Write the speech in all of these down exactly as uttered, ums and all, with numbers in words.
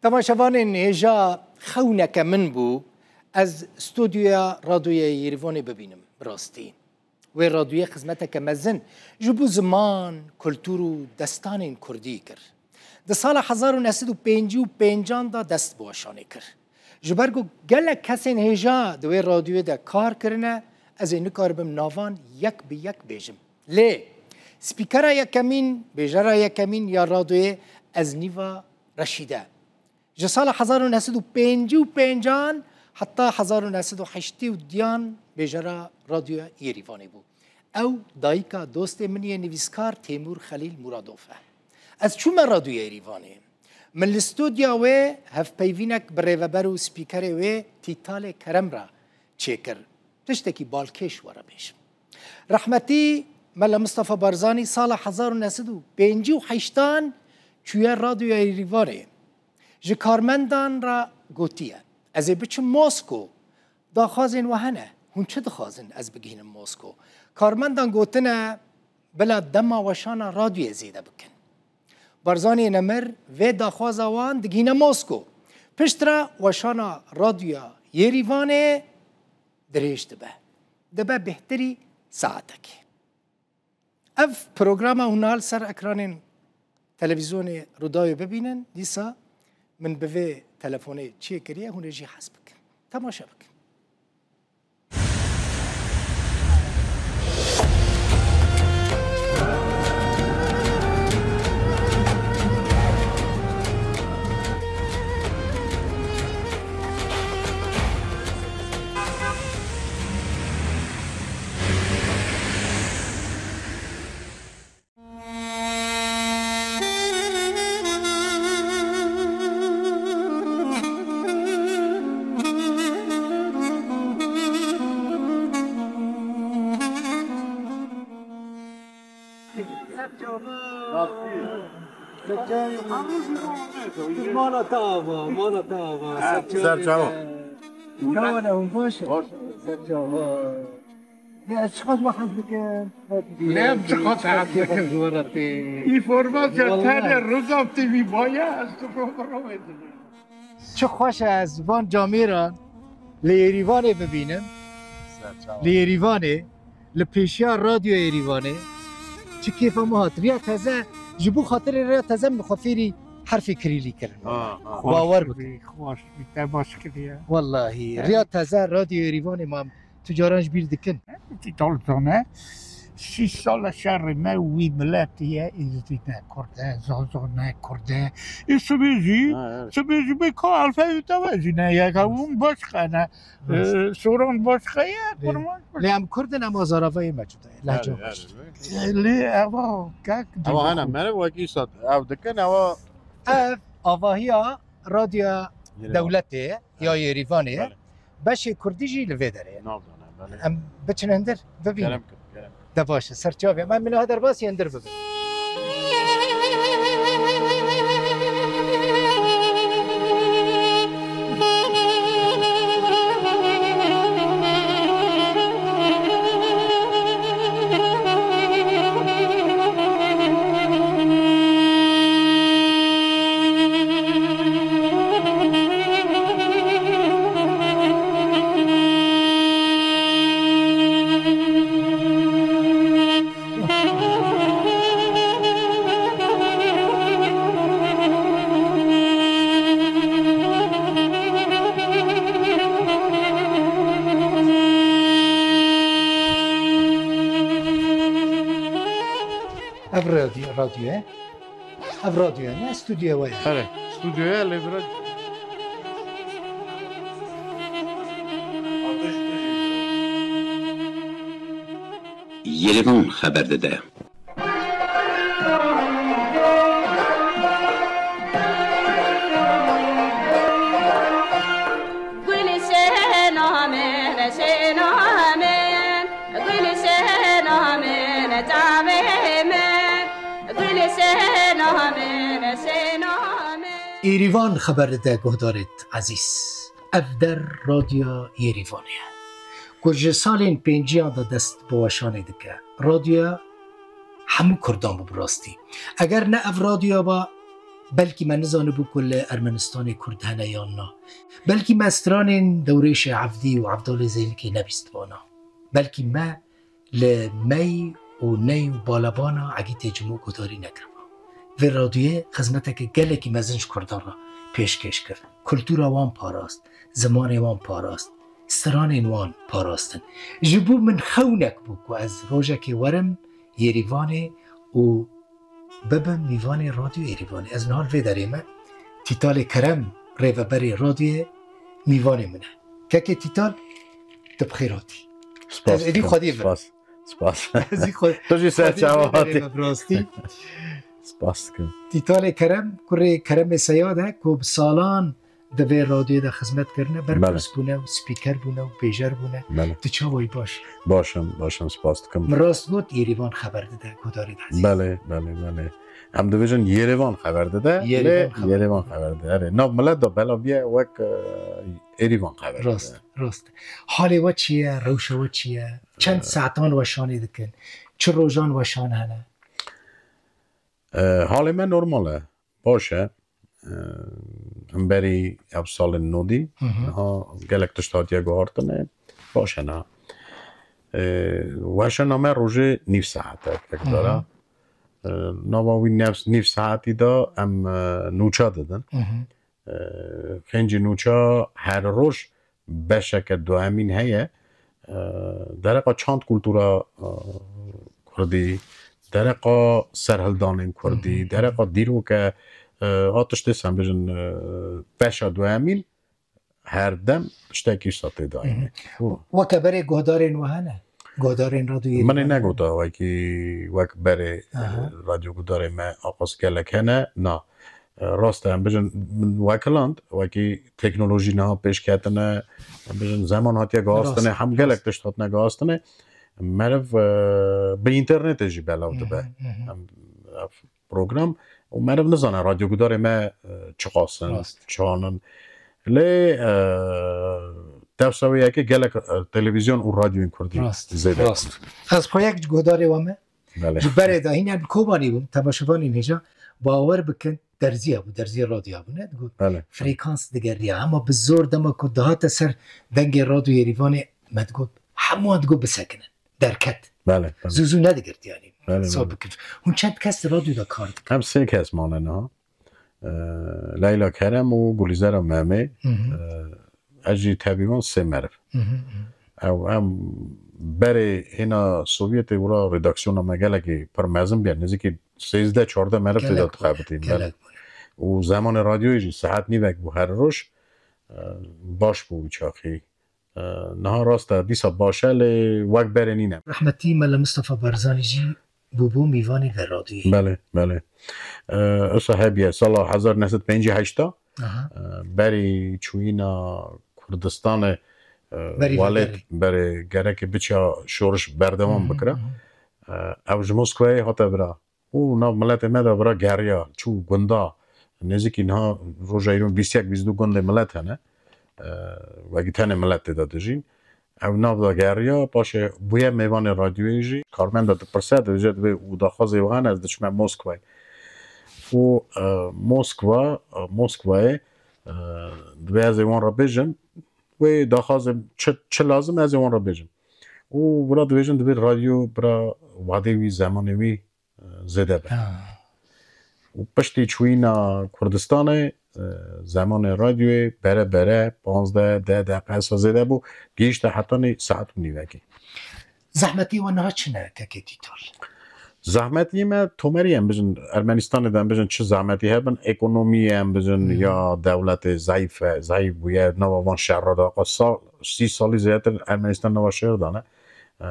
Temaşevanên hêja xewneke min bû ez stûdyoya Radyoya Yêrîvanê bibînim. Bi rastî wê radyoyê xizmeteke mezin ji bo ziman, kultur û destanên kurdî kir. Di sala hezar û neh sed û pêncî û pêncan de dest bi weşanê kir. Ji ber ku gelek kesên hêja di wê radyoyê de kar kirine, ez ê nikaribim navan yek bi yek bêjim. Lê spîkera yekemîn, bêjera yekemîn ya radyoyê Eznîva Reşîd e. Ji sala hezar û neh sed û pêncî û pêncan heta hezar û neh sed û heştê û duyan bêjera Radyoya Yêrîvanê bû. Ew dayika dostê min yê nivîskar Têmûr Xelîl Mûradov e. Ez çûme Radyoya Yêrîvanê. Min li stûdya wê hevpeyvînek bi rêveber û spîkerê wê Tîtalê Kerem re çêkir. Tiştekî balkêş were bêjim. Rehmetî Mela Mistefa Barzanî sala hezar û neh sed û pêncî û heştan çûye Radyoya Yêrîvanê. Ji karmendan re gotiye, ez ê biçim Mosko. Daxwazên we hene. Hûn çi dixwazin ez bigihînim Mosko? Karmendan gotine, bila dema weşana radyoyê zêde bikin. Barzaniyê nemir vê daxwaza wan digihîne Mosko. Piştre weşana Radyoya Yêrîvanê dirêj dibe. Dibe bêhtirî saetekê. Ev programa hûn niha li ser ekranên televîzyonê Rûdawê bibînin, dîsa min bi vê telefonê çêkiriye, hûn ê jî hez bikin. Temaşe bikin. Mala te ava, mala te ava. Ser çava. Çawa ne, hûn baş e? Ser çava. Ya, ez çiqas we hez dikim. Ne, em çiqas hez dikim. Ji we re tê. Înformasya Wallahî. Tenê Rûdaw T V maye, ez tu programê dibînim. Çi xweş e ez van camêran li Êrîvanê bibînim. Ser çava. Li Êrîvanê, li pêşiya Radyoya Êrîvanê. Çi kêfa min hat. Riya teze, ji bo xatirê riya teze min xwe fêrî herfê kirîlî kirin. Ha, ha. Bawer bikin. Xweş bî, xweş bî, te baş kiriye. Wallahî, riya teze Radyoya Êrîvanê mam. Tu caran ji bîr dikin. Tîtal zane, sî sal e şerê me wî miletî ye, Êzidî ne Kurd e, Zaza ne Kurd e. Ê sibê jî, Ha, evet. Sibê jî bê ka alfabê te ve jî ne yek e, hûn başqa ne. Rast. E, soran başqa ye, Lê, kurmanc başqa. Lê em Kurd in, em Azaravayê me cuda ye, lehca Evet, me evet, cuda ye. Evet. E, lê eva kek Ama hene, dî meriv wekî sat, ev dikin, eva Ev avahiya Radyoya Yêrîvan. Dewletê ya Evet. Yêrîvanê ye. Belê. Beşê kurdî jî li vê derê ye. Navdane, belê. Em biçin hindir, bibînin. Kerem kir, kerem kir. De baş e, ser çavê. Em min ha derbasî hindir bibin. Ev radyo, radyo ye. Ev radyo ye, ne stûdyoya we ye. Erê, stûdyoya lê vira. Yêrîvan xeber dide. Gulşena min, şena min, gulşena min, çavê min, gulşena min, şena min. Êrîvan xeber dide guhdarêt ezîz. Ev der Radyoya Yêrîvanê ye. Ku ji salên pênciyan de dest bi weşanê dike. Radyoya hemû Kurdan bû bi rastî. Eger ne ev radyoya ba, Belkî me nizanibû ku li Ermenistanê Kurd hene yan na. Belkî me stranên Dewrêşê Evdî û Evdalê Zeynikê nebîstibana. Belkî me li mey û ney û balebana Egîtê Cimo guhdarî nekiribû. Vê radyoyê xizmeteke gelekî mezin ji Kurdan re pêşkêş kir. Kultura wan parast, zimanê wan parast, stranên wan parastin. Ji bo min xewnek bû ku ez rojekê werim Yêrîvanê û bibim mîvanê Radyo Êrîvanê. Ez niha li vê derê me. Tîtalê Kerem, rêveberê radyoyê, mîvanê min e. Kekê Tîtal, tu bi xêr hatî. Spas Ez êdî dikim, xwediyê vir. Spas. Spas. Ez ê xwe- Tu jî ser xwediyê çawa vir derê hatî. Me, bi rastî. Spas dikim. Tîtalê Kerem, kurê Keremê Seyad e, ku bi salan di vê radyoyê de xizmet kirine, Belê. Berpirs bûne û spîker bûne û pêjer bûne. Belê. Tu çawa yî, baş? Baş im, baş im, spas dikim. Min rast got, Yêrîvan xeber dide, guhdarê de ezîz. Belê, belê, belê. Em dibêjin Yêrêvan xeber dide, Yêrêvan lê xeber Yêrêvan dide. Xeber dide. Erê, nav milet de bela biye wek, e, Êrîvan xeber dide. Rast, rast. Halê we çi ye, rewşa we çi ye? Çend E. saetan we şanê dikin? Çi rojan we şan hene? E, halê me normal e. Baş e. E, hemberî ev salên nodî, Hı hı. niha gelek tişt hatiye guhartine. Baş e niha. E, weşana me rojê nîv saet e, Hı hı. pekdara. E, nava wî nef-, nîv saetî de em, e, nûça didin. Hı hı. E, xêncî nûça her roj beşeke duemîn heye. E, dereqa çand kultura, e, kurdî, dereqa serhildanên kurdî, Hı hı. dereqa dîroke, e, a tiştê, em bêjin, e, beşa duemîn her dem tiştekî wisa tê de Hı hı. hene. Weke berê guhdarên we hene? Guhdarên radyoyê Min ê hene? Negota wekî, wek berê, Aha. e, radyoguhdarê me aqas gelek hene. Na. E, rast e, em bijin, min wekiland, wekî teknolojî niha pêş ketine, em bijin, zeman hatiye gihastine, Rast, hem gelek rast. tişt hatine gihastine. Meriv, e, bi înternetê jî belav Hı dibe. hı, hı hı. Em, ev program û meriv nizane radyogudarê me, e, çiqas in, Rast. çawan in. Lê, e, dewsa wê yekê gelek, e, televîzyon û radyoyên kurdî Rast, zêde rast. bûn. Ez xwe yek ji guhdarê we me. Belê. Ji berê de hîn em li Kobanî bûm, temaşevanên hêja, bawer bikin, derziya bû, derziya radyoya bû, ne? Digot, Belê. frekans digeriya, hema bi zor dema ku dihate ser dengê radyoyê Rîvanê, me digot, hemû digot bisekinin, derket. Belê, belê. Zû zû nedigirtiyanî. Belê, Sor belê. bikin. Hûn çend kes li radyo de kar dikin? Em sê kes mane niha. E, Leyla Kerem û Gulîzera Memê. Hı hı. E, ez jî tevî wan sê meriv. Hı hı, hı. Ew, em berê hêna Sovyetê wira redaksiyona me gelekî pir mezin bûye, nêzîkî sêzdeh çardeh meriv tê de Gelek bûne, dixebitîn, gelek belê. bûne. Û zemanê radyoyê jî saet nîvek bû her roj. E, baş bû wî çaxî. E, niha rast e, dîsa baş e, lê wek berê nîne. Rehmetî Mele Mistefa Barzanî jî bûbû mîvanê vê radyoyê. Belê, belê. E, wisa hebiye, sala hezar neh sed pêncî heşt a, Aha. e, berî çûyîna Kurdistanê, e, Berî welêt, vegerê. berê gerekê biçiya şoriş berdewam Hı hı, bikira. hı hı. E, ew ji Moskwayê hate vira. Û nav miletê me de vira geriya, çû gunda. Nêzîkî niha roja îro bîst yek bîst du gundê milet hene. E, wekî tenê milet tê de dijîn. Ew nav de geriya, paşê bûye mêvanê radyoyê jî. Karmenda dipirse, dibêje, divê û daxwazê wan, ez diçime Moskwayê. Û, e, Moskwa, e, Moskwayê, e, divê ez ê wan re bêjim, wê daxwazê çi, çi lazim ez ê wan re bêjim. Û vira dibêjin, divê radyo bira wadê wî, zemanê wî, e, zêde be. Ha. Û piştî çûyîna Kurdistanê, e, zemanê radyoyê bere bere panzdeh deh deqe sa zêde bû, gihîşte hetanî saet û nîvekê. Zehmetî we niha çi ne, kekê Tîtal? Zehmetî me tomerî em bijin, Ermenistanê de em bijin çi zehmetî hebin, ekonomiyê em bijin Hmm. ya dewletê zayîf e, zayîf bûye, nava van şerra de, qa sal, sî salî zêdetir Ermenistan nava şer de ne. E,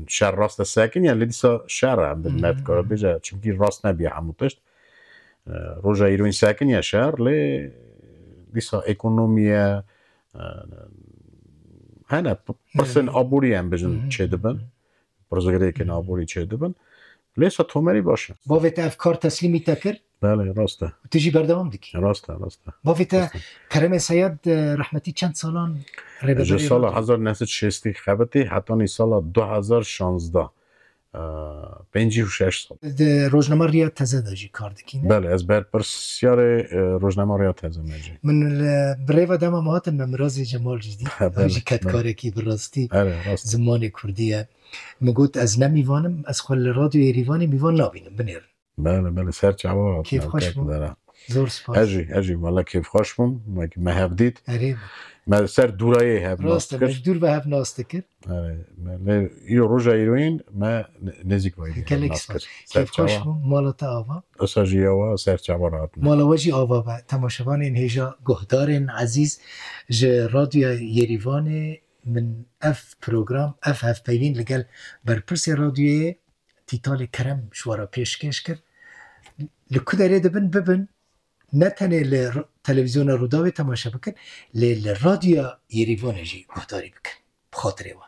şer rast e sekiniye, lê dîsa şer e, em bijin, Hmm. me dikare bêje, çimkî rast nebiye hemû tişt. E, roja îroyîn sekiniye şer, lê dîsa ekonomiye, e, hene p-, pirsên Hene. aborî em bijin Hı hı. çêdibin. Pirsgirêkên Hı hı. aborî çêdibin. Lê sa tomerî baş e. Bavê te ev kar teslîmî te kir? Belê, rast e. Û tu jî berdewam dikî? Rast e, rast e. Bavê te Rast e. Keremê Seyad, e, rehmetî çend salan rêveberê Ji sala radyo? hezar neh sed şêstî xebitî hetanî sala du hezar şazdeh. e, pêncî û şeş sal. Di rojnama Riya Teze de jî kar dikî, ne? Belê, ez berpirsyarê, e, rojnama Riya Teze me jî. Min li, bi rêva dema me hatin, me Mirazê Cemal jî dît. Ew Belê, jî kedkarek e bi rastî Erê, rast. zimanê kurdî ye. Min got, ez ne mîvan im, ez xwe li Radyo Yerîvanê mîvan nabînim, binêr. Belê, belê, ser çava hatine. Kêfxweş bû. Zor spas. Ez jî, ez jî valla kêfxweş bûm. Me, me hev dît. Erê, Me ser dûrayê hev nas rast e, me dikir. ji dûr ve hev nas dikir. Erê, me lê îro roja îroyîn me ne- nêzîk vayî hev Gelek nas spas. kir. Ser Kêfxweş çava. bûm, mala te ava. Esa jî yawa ser çava rahatine. Mala we jî ava be. Temaşevanên hêja, guhdarên ezîz, ji Radyoya Yerîvanê min ev program, ev hevpeyvîn li gel berpirsê radyoyê Tîtalê Kerem ji we re pêşkêş kir. Li ku derê dibin bibin, ne tenê li r- televîzyona Rûdawê temaşe bikin, lê li Radyoya Yerîvanê jî guhdarî bikin. Bi xatirê we.